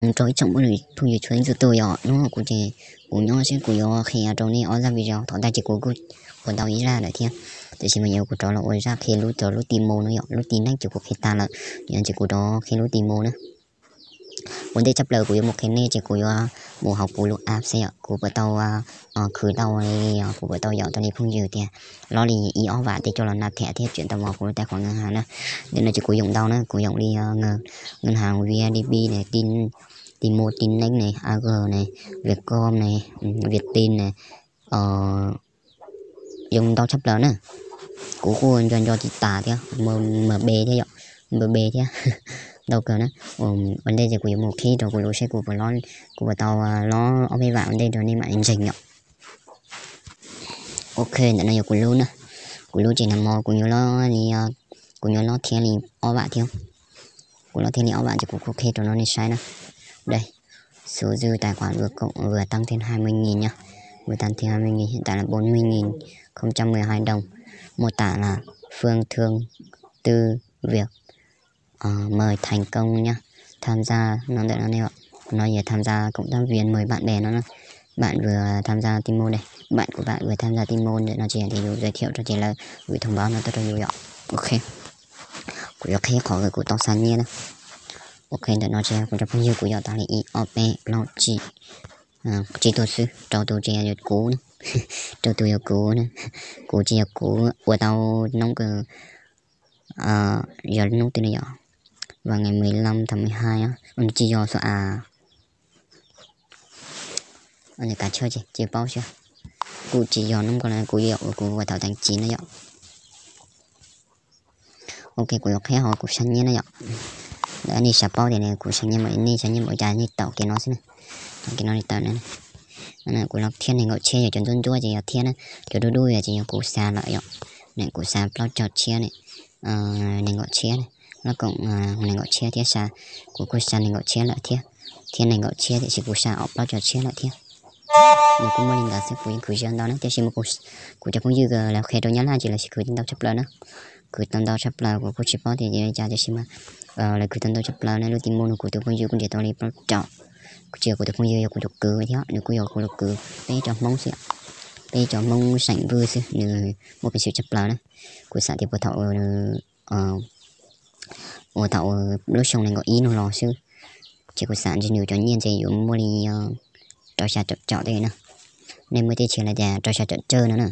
Rau ib tsoom phooj ywg txhua leej txhua tus yom, hnub no kuv ces kuv nyob xwb, kuv yuav qhia rau nej ob zaj video. Thaum ntej ces kuv kuj ua tau ib zaj lawm thiab, tiam sis mas yog kuv rov los ua zaj qhia lub rau lub Temu no yom, lub Temu ces kuv qhia tas lawm, ces kuv rov qhia lub Temu na. Ua ntej tshaj plaws kuv yuav mus qhia nej ces kuv yuav mus hauv kuv lub app xwb yom, kuv puas tau khwv tau li, kuv puas tau yaum tau li phooj ywg tias lob li ib ob vam tej coj los nab thim thiab tseem tau mus kuv lub tais khuam ngân hàng na. Ntawm no ces kuv yoom ntau na, kuv yoom li ngân hàng V I D B ne, Temu, Tinex ne, A G ne, Vietcom ne, Vietin ne, yoom ntau tshaj plaws na. Kuv kuj nco nco tsis tas thiab, M B thiab yom, M B thiab, ntau kawg na. Ua ntej ces kuv yuav mus qhib rau kuv lub seb kuv puas, kuv puas tau lob ob peb vam ua ntej rau nej mam li ntseeg yom. Ok, ntawm no yog kuv lub na, kuv lub ces nag hmo kuv nyuam lob li, kuv nyuam lob thiab li ob vam thiab. Kuv lob thiab li ob vam ces kuv kuj qhia rau nej saib na. Đây, số dư tài khoản vừa cộng, vừa tăng thêm hai mươi nghìn nha. Vừa tăng thêm hai mươi nghìn, hiện tại là bốn mươi nghìn không trăm mười hai đồng. Mô tả là Phương Thương Tư Việc, ờ, mời thành công nhá. Tham gia nó đợi nó nêu ạ. Nó giờ tham gia cộng tác viên mời bạn bè nó đó. Bạn vừa tham gia Temu đây. Bạn của bạn vừa tham gia Temu đợi nó chia thì Dụ giới thiệu cho chị là gửi thông báo nó tới cho Dụ dọn. Ok. Kuv yuav qhib qhov kuv tau xa nyiaj na. Ok, ntawm no ces kuv cov phooj ywg kuv yog tas li ib ob peb plaub tsib, tsib tug xwb, rau tus ces yog kuv na, rau tus yog kuv na, kuv ces yog kuv ua tau noob kawg, yog hnub twg no yom, vào ngày mười lăm tháng mười hai á, tsis yog xua a, kav tsij tsis paub xwb, kuj tsis yog hnub ko kuv yog kuv ua thaum tháng chín no yom. Ok, kuv yuav qhib hov kuv xa nyiaj na yom. Lawv nej xav paub tias kuv xa nyiaj npaum, nej xa nyiaj npaum cas nej taum kiag no xwb na. Taum kiag no li tawm na. Kuv los thiab nees nkaum tshiab, yog cov ntsuab ntsuab ces yog thiab na, cov dub dub ces yog kuv xa lawm yom. Ne kuv xa plaub caug tshiab ne, nees nkaum tshiab, lab koom nees nkaum tshiab thiab xa, kuv kuj xa nees nkaum tshiab lawm thiab, thiab nees nkaum tshiab tiam sis kuv xa ob plaub caug tshiab lawm thiab. Nws kuj muaj li ntawd xwb, kuv yeej khwv tsis ntau na, tiam sis mas kuv cov phooj ywg lawv qhia rau Nyab Laj ces lawv khwv tau ntau tshaj plaws na. Khwv tau ntau tshaj plaws, kuv kuj tsis paub tias cas tiam sis mas lawv khwv tau ntau tshaj plaws na. Lub Temu no kuv tus phooj ywg kuj nrhiav tau li plaub caug. Kuv tsis yog kuv tus phooj ywg, yog kuv tus kwv thiab, nws kuj yog kuv tus kwv, peb cov Hmoob xwb, peb cov Hmoob seem Vwj xwb, nws muaj peev xwm tshaj plaws na. Kuv xav tias puas thaum uas thaum lub xyoo nees nkaum ib no los xwb, ces kuv xav ntshe nws cov nyiaj ntshe yuav muaj li rau xya caum caum tej na. Nej muaj tej tshiab lawv tias rau xya caum tsawg no na.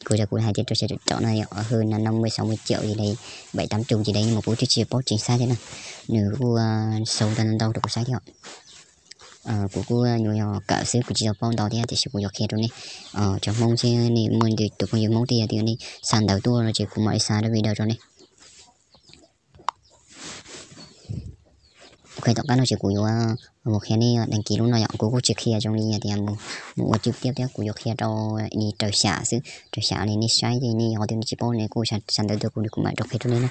Kuv yog kuv hais tias rau xya caum caum no yog hwj na, năm mươi sáu mươi triệu gì đấy, bảy tám chục gì đấy, mas kuv twb tsis paub chính xác thiab na. Nws kuj sau tau ntau rau kuv saib thiab. Kuv kuj nyuam yog kawm xwb, kuv tsis tau paub ntau thiab, tiam sis kuv yuav qhia rau nej cov Hmoob xwb, nej muaj tus phooj ywg Hmoob twg yog tias nej xa ntawv tuaj no ces kuv mam li xa rau video rau nej. Ok, tom qab no ces kuv yuav mus qhia nej đăng ký lub no yom, kuv kuj tsis qhia zoo li tias mus ua cwj tiab thiab, kuv yuav qhia rau li raws xyam xwb, raws xyam li nej saib ces nej qhov twg nej tsis paub nej kuj xa ntawv tuaj kuv, kuv mam rov qhia rau nej na.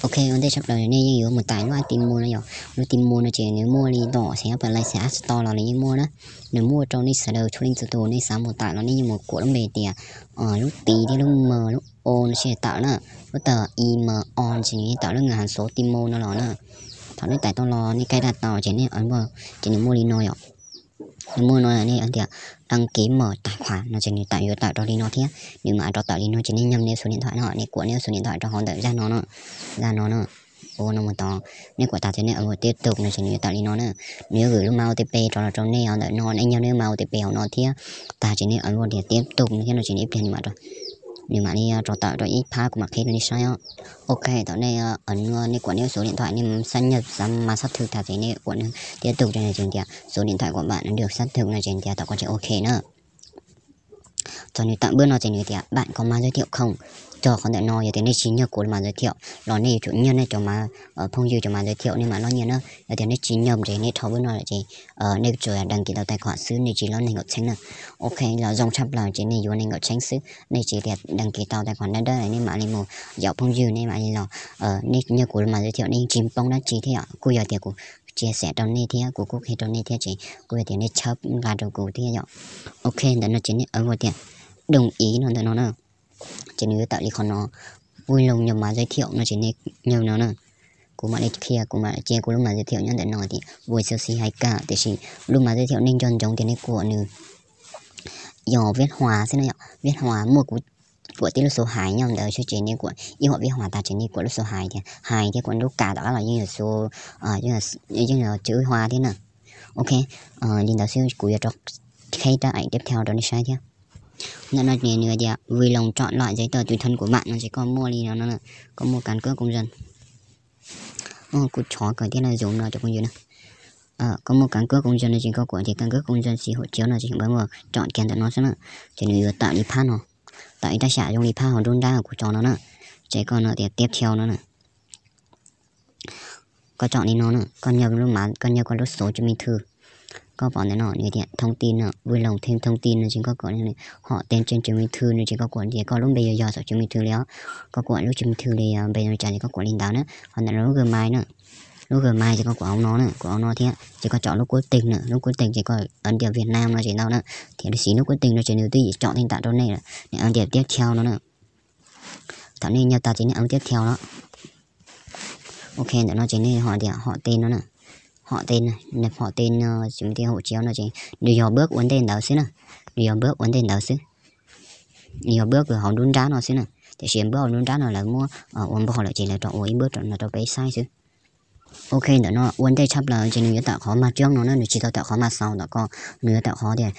Ok, ua ntej tshaj plaws nej yeej yuav mus tải lub app Temu no yom, lub Temu no ces nws muaj li tom xeem Play Store, App Store los nws yeej muaj na. Nws muaj rau nej sawv daws txhua leej txhua tus, nej xav mus tải los nej yeej mus kuam lub npe tias lub T thiab lub M, lub O no ces tải na, lub tawm I M O ces nws tải lub ngân hàng số Temu no los na. Thaum nej tải tau los nej cài đặt tau ces nej ấn vào, ces nws muaj li no yom. Nws muaj no nej tias đăng ký mở tài khoản no ces nws tải, yuav tải rau li no thiab, nws mam rov tawm li no ces nej nhập nej số điện thoại no, nej kuam nej số điện thoại rau hauv ntawm zaj no na, zaj no na. Ua no mus tod, nej kuam tas ces nej ấn vào tiếp tục no ces nws yuav tawm li no na. Nws yuav gửi lub mã O T P rau los rau nej hauv ntawm no, nej nhập nej mã O T P hauv no thiab. Tag ces nej ấn vào tias tiếp tục no thiab no ces nws ib pliag nws mam, nws mam li rov tawm rau ib phab kuv mam qhia rau nej saib os. Ok, thaum nej ấn, nej kuam nej số điện thoại, nej xác nhận, mã xác thực tag ces nej kuam tiếp tục no ces tias số điện thoại của bạn đã được xác thực no ces tias thaum ko ces ok na. Txog nws tawm npawb no ces nws tias bạn có mã giới thiệu không. Txog qhov ntawm no yog tias nej tsis nyuaj kuv mã giới thiệu los nej yuav tsum nyuaj nej cov mã, phooj ywg cov mã giới thiệu nej mam lob nyiaj na. Yog tias nej tsis nyuaj ces nej rho npawb no lawm ces nej tsuas đăng ký tau tài khoản xwb, nej tsis lob nees nkaum txheeb na. Ok, los zoo tshaj plaws ces nej yuav nees nkaum txheeb xwb, nej tsis tias đăng ký tau tài khoản dab dab nej mam li mus yaum phooj ywg, nej mam li los, nej nyuaj kuv mã giới thiệu nej yeej tsis poob dab tsi thiab yom. Kuj yog tias kuv chia sẻ rau nej thiab, kuv kuj qhia rau nej thiab ces kuj yog tias nej txhawb nqa rau kuv thiab yom. Ok, ntawm no ces nej ấn vào tias đồng ý no ntawm no na. Ces nws yuav tawm li qhov no, vui lòng nhập mã giới thiệu no ces nej nyuaj no na. Kuv mam li qhia, kuv mam cia kuv lub mã giới thiệu nyob ntawm no tias vui xwb xwb hais kaj, tiam sis lub mã giới thiệu nej nco ntsoov tias nej kuam nws yog viết hoa xwb no yom, viết hoa muaj kuv, kuam tib lub xu hais nyob ntawd xwb ces nej kuam ib huam viết hoa tas ces nej kuam lub xu hais tias hais thiab kuam lub kas tom qab los yeej yog xu, yeej yog chữ hoa thiab na. Ok, li ntawd xwb kuv yuav rov qheb rab ảnh tiếp theo rau nej saib thiab. Ntawm no nws tias vui lòng chọn loại giấy tờ tùy thân của bạn no ces koj muaj li no, koj muaj căn cước công dân. Kuv chov kawg thiab no, zoom no cov phooj ywg na. Koj muaj căn cước công dân no ces koj kuam tias căn cước công dân xi hổ chiếu no ces npawb muaj chọn kiag ntawm no xwb na. Ces nws yuav tawm li phab no, tawm ib rab xyam zoo li phab hauv nruab nrab kuv tso no na. Ces koj no tias tiếp theo no na. Koj chọn li no na, koj nyiaj lub mav, koj nyiaj koj lub số chứng minh thư. Koj pom ntawm no nws tias thông tin no, vui lòng thêm thông tin no ces koj kuam họ tên trên chứng minh thư no ces koj kuam tias koj lub npe yog yog saum chứng minh thư li os. Koj kuam lub chứng minh thư li npe no li cas ces koj kuam li ntawd na. Ho ntawm no lub Gmail na, lub Gmail ces koj kuam hauv no na, kuam hauv no thiab ces koj chọn lub quốc tịch na, lub quốc tịch ces koj ấn tias Việt Nam no ces tau na. Thiab lub xim lub quốc tịch no ces nws twb chọn theej tam rau nej lawm, nej ấn tias tiếp theo no na. Thaum nej nyiaj tas ces nej ấn tiếp theo no. Ok, ntawm no ces nej họ tias họ tên no na, họ tên, nhập họ tên trên hộ chiếu no ces nws yog bước ua ntej ntawd xwb na, nws yog bước ua ntej ntawd xwb, nws yog bước hauv nruab nrab no xwb na. Tiam sis bước hauv nruab nrab no lawv muab ua npog lawm ces lawv rov ua ib bước no rau peb saib xwb. Ok, ntawm no ua ntej tshaj plaws ces nws yuav tawm qhov mas trước no na, nws tsis tau tawm qhov mas xaus tom ko, nws yuav tawm qhov tias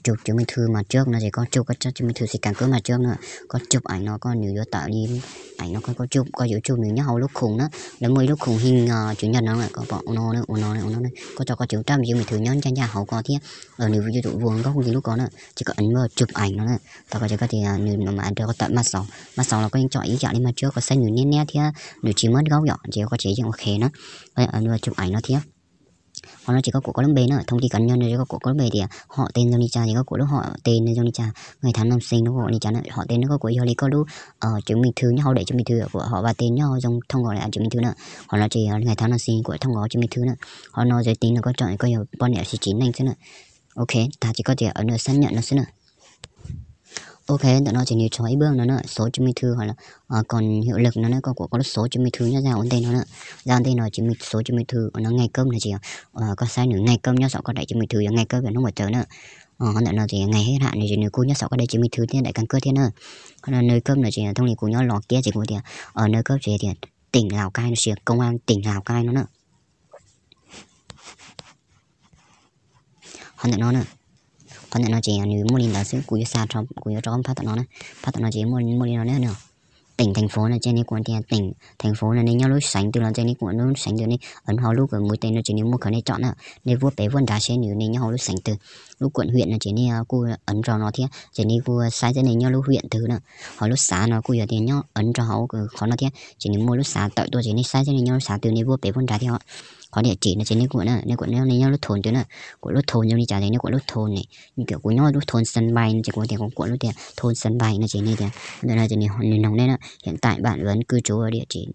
chụp chứng minh thư mà trước no ces koj chụp koj chứng minh thư xi căn cước mà trước na, koj chụp ảnh no koj nws yuav tawm li ảnh no koj, koj chụp, koj yuav chụp nws nyob hauv lub khung na, lawv muaj ib lub khung hình chữ nhật no, koj pom ua no, ua no, ua no, koj tso koj chụp rab chứng minh thư nyob ncaj ncaj hauv ko thiab nws yuav tsum vuag nkauj li lub ko na, ces koj ấn vào chụp ảnh no na. Tau ko ces koj tias nws mam rau koj tawm mas xaus, mas xaus los koj yeej chọn ib yam li mas trước, koj saib nws niab niab thiab nws tsis muab nkauj yom, ces koj tseem yeej ok na. Koj ấn vào chụp ảnh no thiab. Qhov no ces koj kuam koj lub npe na, thông tin cá nhân no ces koj kuam koj lub npe tias họ tên zoo li cas ces koj kuam lub họ tên no zoo li cas, ngày tháng năm sinh no kuam li cas na, họ tên no koj kuam yog li koj lub chứng minh thư nyob hauv daim chứng minh thư, kuam họ và tên nyob hauv thông qua chứng minh thư na. Qhov no ces ngày tháng năm sinh kuam thông qua chứng minh thư na. Qhov no giới tính no koj chọn koj yog poj niam xi txiv neej xwb na. Ok, tag ces koj tias ấn xác nhận no xwb na. Ok, ntawm no ces nws tso ib bước no na, số chứng minh thư hoặc là còn hiệu lực no na, koj kuam koj lub số chứng minh thư nyob zaj ua ntej no na. Zaj ua ntej no ces số chứng minh thư no ngày cấp no ces koj saib nws ngày cấp nyob saum koj daim chứng minh thư yog ngày cấp yog hnub mas txawm na. Ho ntawm no ces ngày hết hạn no ces nws kuj nyob saum koj daim chứng minh thư thiab daim căn cước thiab na. Qhov no nơi cấp no ces thooj li kuv nyob Los Kiab ces kuv tias nơi cấp ces tias tỉnh Lào Cai no ces công an tỉnh Lào Cai no na. Qhov ntawm no na, qhov ntawm no ces nws muaj li ntawd xwb, kuv yuav xa, kuv yuav rau phab tom no na. Phab tom no ces muaj li no na. Tỉnh thành phố no ces nej kuam tias tỉnh thành phố no nej nyob lub xeev twg los ces nej kuam lub xeev twg, nej ấn hauv lub mũi tên no ces nws muaj khawv nej chọn na. Nej vuab pem vuab nrad seb nws nej nyob hauv lub xeev twg. Lub quận huyện no ces nej kuj ấn rau no thiab ces nej kuj saib seb nej nyob lub huyện twg na. Ho lub xã no kuj yog tias nyob ấn rau hauv qhov no thiab ces nws muaj lub xã tawm tuaj ces nej saib seb nej nyob lub xã twg, nej vuab pem vuab nrad thiab. Qhov địa chỉ no ces nej kuam na, nej kuam nej nyob lub thôn twg na. Kuam lub thôn zoo li cas ces nej kuam lub thôn ne. Như kiểu kuv nyob lub thôn sân bay no ces kuv tias kuv kuam lub tias thôn sân bay no ces nej tias ntawm no ces nws noog nej na, hiện tại bạn vẫn cư trú ở địa chỉ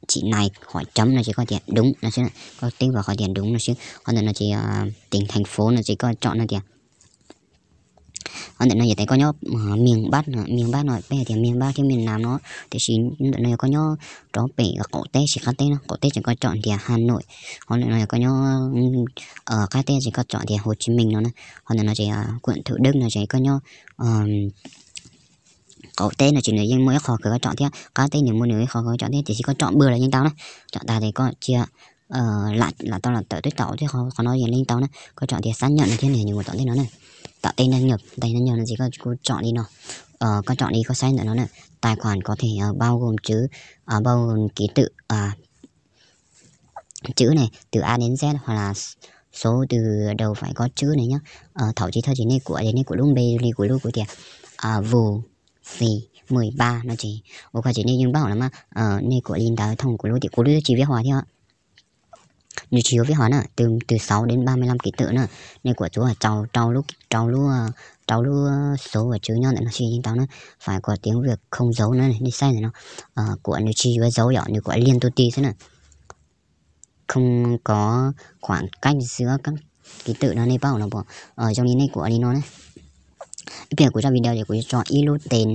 chỉ này hỏi chấm no ces koj tias đúng no xwb, koj teb vào qhov tias đúng no xwb. Qhov ntawm no ces tỉnh thành phố no ces koj chọn no tias, qhov ntawm no yog tias koj nyob miền Bắc no, miền Bắc no peb hais tias miền Bắc thiab miền Nam no, tiam sis ntawm no yog koj nyob rov pem qaum teb sis qab teb no, qaum teb ces koj chọn tias Hà Nội. Qhov ntawm no yog koj nyob qab teb ces koj chọn tias Hồ Chí Minh no na. Qhov ntawm no ces quận Thủ Đức no ces koj nyob qaum teb no ces nws yeej muaj ib qho kws koj chọn thiab, qab teb nws muaj nws ib qho kws koj chọn thiab, tiam sis koj chọn bwj los yeej tau na. Chọn tas ces koj cia lam tau los tawm twb tau thiab, qhov no yeej tau na. Koj chọn tias xác nhận no thiab nws mus tom ntej no na. Tạo tên đăng nhập, tên đăng nhập no ces koj kuj chọn li no. Koj chọn li koj saib ntawm no na. Tài khoản có thể bao gồm chữ, bao gồm ký tự chữ này từ A đến Z hoặc là số từ đầu phải có chữ này nhé. Thaum chiv thawj ces nej kuam, nej kuam lub npe li kuv lub, kuv tias Vu Xi mười ba no ces ua koj ces nej yeej paub lawm mas. Nej kuam li ntawd thooj kuv lub, tias kuv lub twb tsis viết hoa thiab. Nws tsis yuav viết hoa na, từ từ sáu đến ba mươi lăm ký tự na. Nej kuam txuas rau, rau lub, rau lub, rau lub số và chữ nyob ntawm no xwb yeej tau na. Phải có tiếng Việt không dấu na, nej saib ntawm no. Kuam nws tsis yuav dấu yom, nws kuam liên tu ti xwb na. Không có khoảng cách giữa các ký tự no nej paub no puas? Zoo li nej kuam li no na. Ib pliag kuv zaj video ces kuv yuav tso ib lub tes,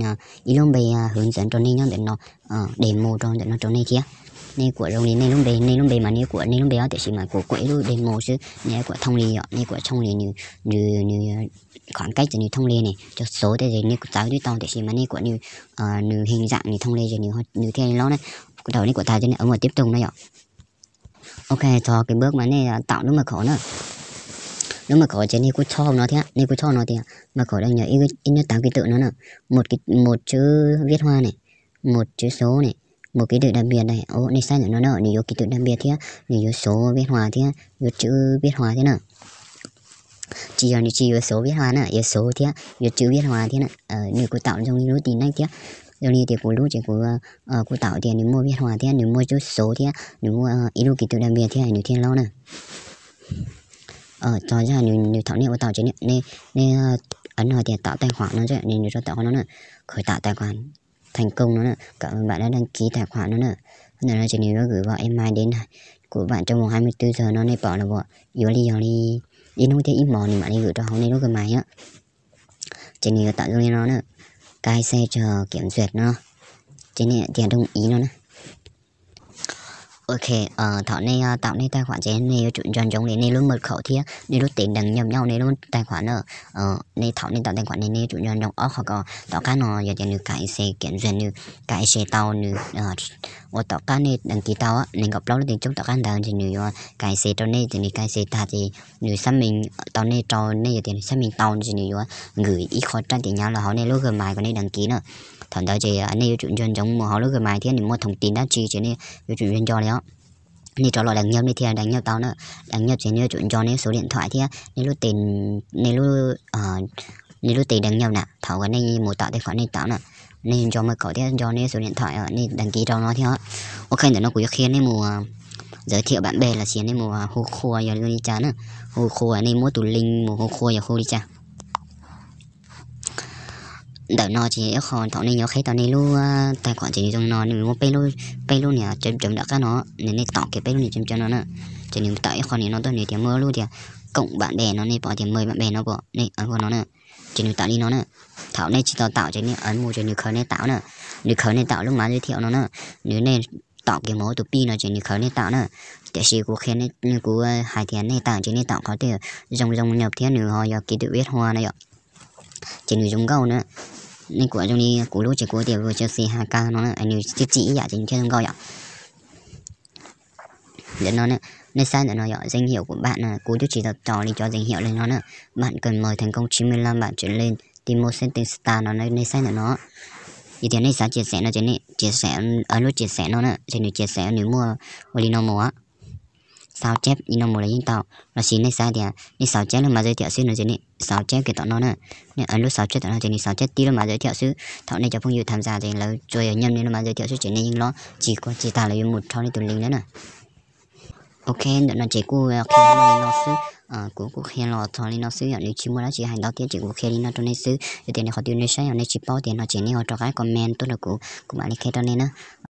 ib lub npe hwv ntxawv rau nej nyob ntawm no, demo rau ntawm no rau nej thiab. Nej kuam zoo li nej lub npe, nej lub npe mas nej kuam nej lub npe os, tiam sis mas kuv kuam ib lub demo xwb, nej kuam thooj li yom, nej kuam thooj li nws, nws, nws qhov kab ces nws thooj li ne, cov xov tej ces nej kuam txawv twb tau, tiam sis mas nej kuam nws, nws heej zam nws thooj li ces nws thiaj li lob ne. Thaum nej kuam tas ces nej ua tib tug no yom. Ok, txog kev npawb mas nej taum lub mật khẩu na. Lub mật khẩu ces nej kuj txhob no thiab, nej kuj txhob no tias mật khẩu đăng nhập ib nyob tav ký tự no na, một chữ viết hoa này, một chữ số này, một ký tự đặc biệt này. Nej saib ntawm no na, nws yuav ký tự đặc biệt thiab nws yuav số viết hoa thiab yuav chữ viết hoa thiab na. Tsis yog, nws tsis yuav số viết hoa na, yuav số thiab yuav chữ viết hoa thiab na. Nws kuj taum zoo li lub tin neeb thiab, zoo li tias kuv lub ces kuv kuj taum tias nws muaj viết hoa thiab nws muaj chữ số thiab nws muaj ib lub ký tự đặc biệt thiab nws thiaj lob na. Txog zaj nws thaum nej ua tau ces nej, nej ntawm no tias tạo tài khoản no, nws rau tawm qhov no na, khởi tạo tài khoản thành công no na, các bạn đã đăng ký tài khoản no na. Ntawm no ces nws yuav gửi vào email đến của bạn trong vòng hai mươi tư giờ no, nej pom los yuav li yog li ib hnub thiab ib hmos nws mam li gửi rau hauv nej lub Gmail. Ces nws yuav tawm zoo li no na, cài xe chờ kiểm duyệt no, ces nej tias đồng ý no na. Ok, thaum nej taum nej tài khoản ces nej yuav tsum nco ntsoov li nej lub mật khẩu thiab nej lub tes đăng nhập nyob nej lub tài khoản na. Nej thaum nej taum tài khoản nej, nej yuav tsum nco ntsoov ob qho ko. Tom qab no yog tias nws cài xe kiểm duyệt, nws cài xe tau, nws ua tom qab nej đăng ký tau, nej nkaum plaub lub tes coob tom qab ntawd ces nws yuav cài xe rau nej, ces nws cài xe tag ces nws xác minh tau nej rau nej, yog tias nws xác minh tau ces nws yuav gửi ib qho trang tin nhắn los hauv nej lub Gmail kom nej đăng ký na. Thaum ntawd ces nej yuav tsum nco ntsoov mus hauv lub Gmail thiab nws muaj thông tin dab tsi ces nej yuav tsum nco nco li os. Nej rov los đăng nhập nej thiaj đăng nhập tau na. Đăng nhập ces nej yuav tsum nco nej số điện thoại thiab nej lub tes, nej lub, nej lub tes đăng nhập na, thaum uas nej mus taum tài khoản nej taum na. Nej nco mật khẩu thiab nco nej số điện thoại nej đăng ký rau no thiab. Ok, ntawm no kuv yuav qhia nej mus giới thiệu bạn bè los sis nej mus hu qhua yog li cas na. Hu qhua, nej muab tus link mus hu qhua yog hu li cas. Ntawm no ces ib qho thaum nej nyob qheb tau nej lub tài khoản ces nws zoo no, nws muaj peb lub, peb lub niag cov cov nram qab no, nws nej tom kiag peb lub niag cov cov no na. Ces nws tawm ib qho niag no tuaj, nws tias muaj lub tias cộng bạn bè no, nej pom tias mời bạn bè no pom, nej ua no na. Ces nws tawm li no na. Thaum nej tsis tau taum ces nej mus ces nws khaws nej taum na. Nws khaws nej taum lub mã giới thiệu no na. Nws nej tom kiag mus tus pij no ces nws khaws nej taum na. Tiam sis kuv qhia, kuv hais tias nej taum ces nej taum qhov tias dùng dùng nhập thiab nws ho yog ký tự viết hoa no yom. Ces nws zoo nkauj na. Nej kuam zoo li kuv lub ces kuv tias vừa Chelsea hai k no na, nws txi txi ib yam ces nws thiaj zoo nkauj yom. Ntawm no, nej saib ntawm no yog danh hiệu của bạn na, kuv twb tsis tau tso li cov danh hiệu li no na. Bạn cần mời thành công chín mươi lăm bạn trở lên tìm một setting star no, nej saib ntawm no. Yog tias nej xav chia sẻ no ces nej chia sẻ, lub chia sẻ no na, ces nws chia sẻ nws muaj ua li no mus, sao chép li no mus los yeej tau. Los sis nej xav tias nej sao chép lub mã giới thiệu xwb no ces nej sao chép kiag tom no na. Nej ấn lub sao chép tom no ces nws sao chép tib lub mã giới thiệu xwb. Thaum nej cov phooj ywg tham gia ces lawv tsuas yog nhập nej lub mã giới thiệu xwb ces nej yeej lob, tsis kov tsis tag lawv yuav mus rho nej tus link na. Ok, ntawm no ces kuj qhia muaj li no xwb. Kuv kuj qhia los txog li no xwb yom, nws tsis muaj dab tsi hais ntau thiab ces kuv qhia li no rau nej xwb. Yog tias nej qhov twg nej saib yog nej tsis paub tias no ces nej ho rov qab comment tuaj rau kuv, kuv mam li qhia rau nej na.